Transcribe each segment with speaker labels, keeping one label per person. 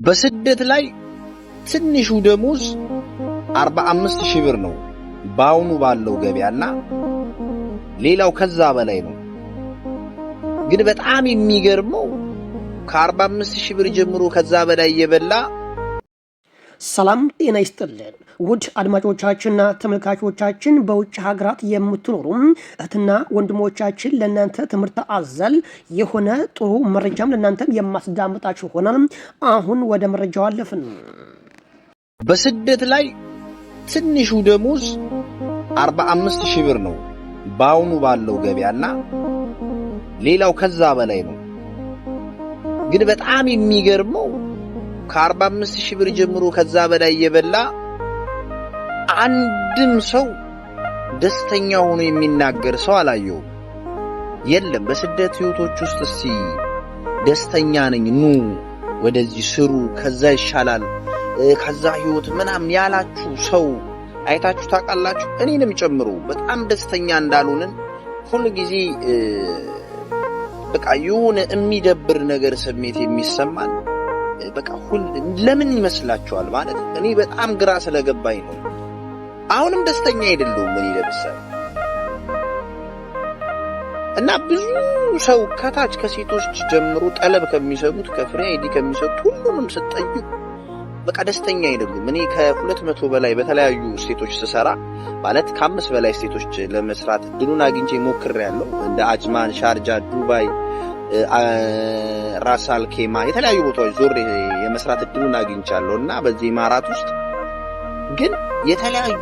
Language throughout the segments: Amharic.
Speaker 1: በስደት ላይ ትንሹ ደሞዝ 45 ሺህ ብር ነው በአሁኑ ባለው ገበያና ሌላው ከዛ በላይ ነው። ግን በጣም የሚገርመው ከ45 ሺህ ብር ጀምሮ ከዛ በላይ እየበላ
Speaker 2: ሰላም ጤና ይስጥልን ውድ አድማጮቻችንና ተመልካቾቻችን፣ በውጭ ሀገራት የምትኖሩ እህትና ወንድሞቻችን ለእናንተ ትምህርት አዘል የሆነ ጥሩ መረጃም ለእናንተም የማስዳምጣችሁ ሆናል። አሁን ወደ መረጃው አለፍን።
Speaker 1: በስደት ላይ ትንሹ ደሞዝ 45 ሺህ ብር ነው በአሁኑ ባለው ገበያና ሌላው ከዛ በላይ ነው። ግን በጣም የሚገርመው ከ45 ሺህ ብር ጀምሮ ከዛ በላይ እየበላ አንድም ሰው ደስተኛ ሆኖ የሚናገር ሰው አላየውም። የለም። በስደት ህይወቶች ውስጥ እስቲ ደስተኛ ነኝ፣ ኑ ወደዚህ ስሩ፣ ከዛ ይሻላል፣ ከዛ ህይወት ምናምን ያላችሁ ሰው አይታችሁ ታውቃላችሁ? እኔንም ጨምሮ በጣም ደስተኛ እንዳልሆንን ሁል ጊዜ በቃ የሆነ የሚደብር ነገር ስሜት የሚሰማን በቃ ሁል ለምን ይመስላችኋል? ማለት እኔ በጣም ግራ ስለገባኝ ነው። አሁንም ደስተኛ አይደለሁም እኔ ለምሳሌ። እና ብዙ ሰው ከታች ከሴቶች ጀምሮ ጠለብ ከሚሰሩት፣ ከ free ID ከሚሰሩት ሁሉንም ስጠይቁ በቃ ደስተኛ አይደሉም። እኔ ከ200 በላይ በተለያዩ state ኦች ስሰራ፣ ማለት ከ5 በላይ state ኦች ለመስራት እድሉን አግኝቼ ሞክሬያለሁ። እንደ አጅማን፣ ሻርጃ፣ ዱባይ፣ ራስ አል ኬማ የተለያዩ ቦታዎች ዞሬ የመስራት እድሉን አግኝቻለሁ። እና በዚህ ኢማራት ውስጥ ግን የተለያዩ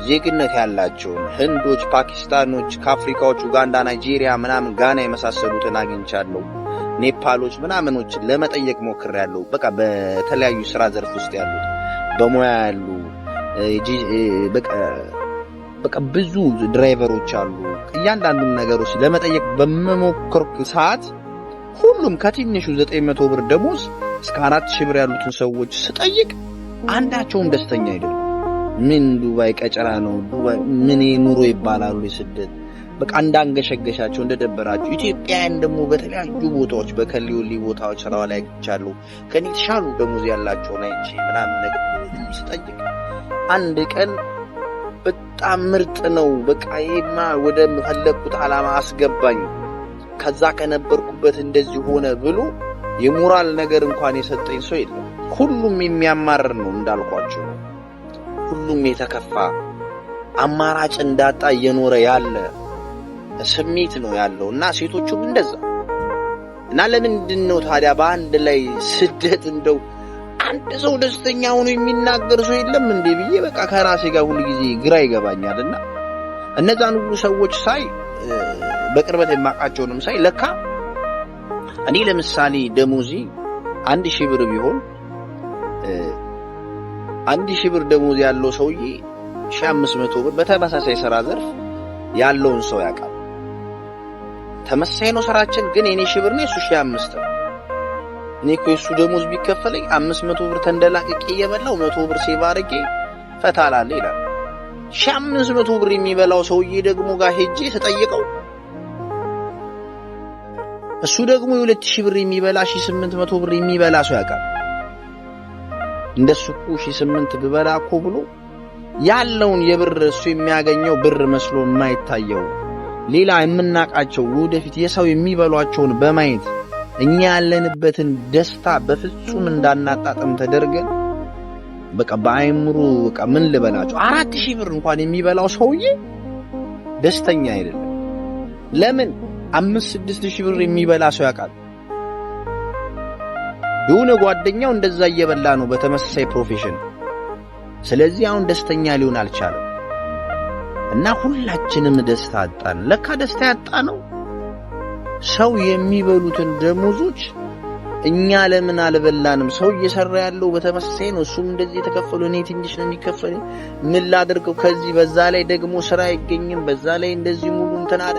Speaker 1: ዜግነት ያላቸውን ህንዶች፣ ፓኪስታኖች፣ ከአፍሪካዎች ኡጋንዳ፣ ናይጄሪያ ምናምን፣ ጋና የመሳሰሉትን አግኝቻለሁ። ኔፓሎች ምናምኖችን ለመጠየቅ ሞክሬያለሁ። በቃ በተለያዩ ስራ ዘርፍ ውስጥ ያሉት፣ በሙያ ያሉ፣ በቃ ብዙ driver ኦች አሉ። እያንዳንዱን ነገሮች ለመጠየቅ በምሞክር ሰዓት ሁሉም ከትንሹ 900 ብር ደሞዝ እስከ 4000 ብር ያሉትን ሰዎች ስጠይቅ አንዳቸውም ደስተኛ አይደሉም። ምን ዱባይ ቀጨራ ነው፣ ዱባይ ምን ኑሮ ይባላሉ የስደት በቃ እንዳንገሸገሻቸው፣ እንደደበራቸው። ኢትዮጵያውያን ደግሞ በተለያዩ ቦታዎች በከሊዮሊ ቦታዎች ስራው ላይ አይቻለሁ። ከኔ የተሻሉ ደሞዝ ያላቸውን አይቼ ምናምን ነገር ስጠይቅ አንድ ቀን በጣም ምርጥ ነው፣ በቃ ይሄማ ወደ ፈለግኩት ዓላማ አስገባኝ፣ ከዛ ከነበርኩበት እንደዚህ ሆነ ብሎ የሞራል ነገር እንኳን የሰጠኝ ሰው የለም። ሁሉም የሚያማርር ነው እንዳልኳቸው፣ ሁሉም የተከፋ፣ አማራጭ እንዳጣ እየኖረ ያለ ስሜት ነው ያለው። እና ሴቶቹም እንደዛ። እና ለምንድን ነው ታዲያ በአንድ ላይ ስደት እንደው አንድ ሰው ደስተኛ ሆኖ የሚናገር ሰው የለም እንዴ ብዬ በቃ ከራሴ ጋር ሁሉ ጊዜ ግራ ይገባኛል። እና እነዛን ሁሉ ሰዎች ሳይ፣ በቅርበት የማውቃቸውንም ሳይ፣ ለካ እኔ ለምሳሌ ደሞዜ 1000 ብር ቢሆን 1000 ብር ደሞዝ ያለው ሰውዬ 1500 ብር በተመሳሳይ ስራ ዘርፍ ያለውን ሰው ያውቃል። ተመሳሳይ ነው ስራችን፣ ግን የኔ 1000 ብር ነው፣ የሱ 1500 ነው። እኔ እኮ የሱ ደሞዝ ቢከፈለኝ 500 ብር ተንደላቅቄ እየበላው 100 ብር save አድርጌ ፈታ እላለሁ ይላል። 1500 ብር የሚበላው ሰውዬ ደግሞ ጋር ሄጄ ስጠይቀው እሱ ደግሞ የ2000 ብር የሚበላ፣ 1800 ብር የሚበላ ሰው ያውቃል። እንደሱ እኮ 1800 ብበላ እኮ ብሎ ያለውን የብር እሱ የሚያገኘው ብር መስሎ የማይታየው ሌላ የምናውቃቸው ወደፊት የሰው የሚበሏቸውን በማየት እኛ ያለንበትን ደስታ በፍጹም እንዳናጣጥም ተደርገን በቃ በአይምሮ በቃ ምን ልበላቸው፣ 4000 ብር እንኳን የሚበላው ሰውዬ ደስተኛ አይደለም። ለምን? 5 6000 ብር የሚበላ ሰው ያውቃል። የሆነ ጓደኛው እንደዛ እየበላ ነው በተመሳሳይ profession። ስለዚህ አሁን ደስተኛ ሊሆን አልቻለም። እና ሁላችንም ደስታ አጣን። ለካ ደስታ ያጣ ነው ሰው የሚበሉትን ደሞዞች እኛ ለምን አልበላንም? ሰው እየሰራ ያለው በተመሳሳይ ነው። እሱም እንደዚህ የተከፈሉ፣ እኔ ትንሽ ነው የሚከፈለኝ። ምን ላድርገው? ከዚህ በዛ ላይ ደግሞ ስራ አይገኝም። በዛ ላይ እንደዚህ ሙሉ እንትን አለ።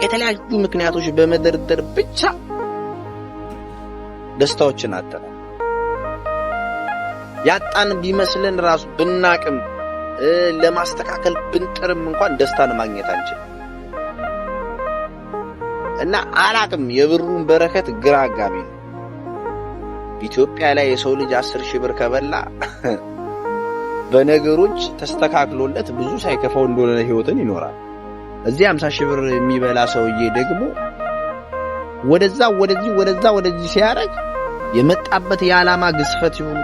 Speaker 1: የተለያዩ ምክንያቶች በመደርደር ብቻ ደስታዎችን አጥተናል። ያጣን ቢመስልን ራሱ ብናቅም፣ ለማስተካከል ብንጥርም እንኳን ደስታን ማግኘት አንችልም። እና አላቅም፣ የብሩን በረከት ግራ አጋቢ ነው። ኢትዮጵያ ላይ የሰው ልጅ 10,000 ብር ከበላ በነገሮች ተስተካክሎለት ብዙ ሳይከፋው እንደሆነ ህይወትን ይኖራል። እዚህ 50,000 ብር የሚበላ ሰውዬ ደግሞ ወደዛ ወደዚህ ወደዛ ወደዚህ ሲያደርግ የመጣበት የዓላማ ግዝፈት ይሁን፣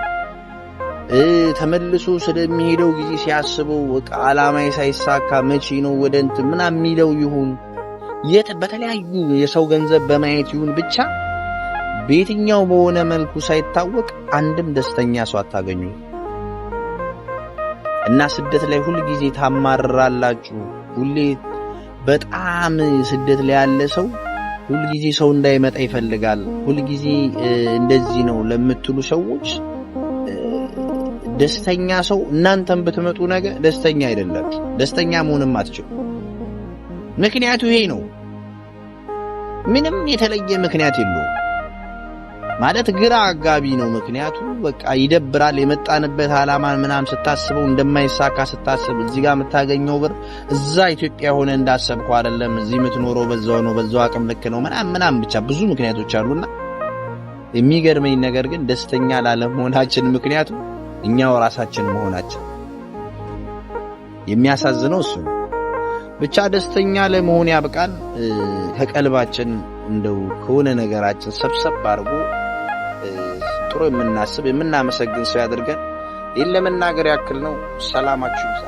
Speaker 1: ተመልሶ ስለሚሄደው ጊዜ ሲያስበው በቃ ዓላማዬ ሳይሳካ መቼ ነው ወደ እንትን ምናምን የሚለው ይሁን፣ የት በተለያዩ የሰው ገንዘብ በማየት ይሁን፣ ብቻ በየትኛው በሆነ መልኩ ሳይታወቅ አንድም ደስተኛ ሰው አታገኙ። እና ስደት ላይ ሁል ጊዜ ታማርራላችሁ። ሁሌ በጣም ስደት ላይ ያለ ሰው ሁል ጊዜ ሰው እንዳይመጣ ይፈልጋል። ሁል ጊዜ እንደዚህ ነው ለምትሉ ሰዎች፣ ደስተኛ ሰው እናንተም ብትመጡ ነገ ደስተኛ አይደላችሁ። ደስተኛ መሆንም አትችሉ። ምክንያቱ ይሄ ነው። ምንም የተለየ ምክንያት የለውም። ማለት ግራ አጋቢ ነው። ምክንያቱ በቃ ይደብራል። የመጣንበት ዓላማን ምናምን ስታስበው፣ እንደማይሳካ ስታስብ፣ እዚህ ጋር የምታገኘው ብር እዛ ኢትዮጵያ ሆነ እንዳሰብከው አይደለም። እዚህ የምትኖረው በዛው ነው፣ በዛው አቅም ልክ ነው ምናምን ምናምን፣ ብቻ ብዙ ምክንያቶች አሉና የሚገርመኝ ነገር ግን ደስተኛ ላለመሆናችን ምክንያቱ እኛው ራሳችን መሆናችን የሚያሳዝነው እሱ ነው። ብቻ ደስተኛ ለመሆን ያብቃን። ከቀልባችን እንደው ከሆነ ነገራችን ሰብሰብ አድርጎ ጥሩ የምናስብ የምናመሰግን ሰው ያድርገን። ይህን ለመናገር ያክል ነው። ሰላማችሁ ይብዛ።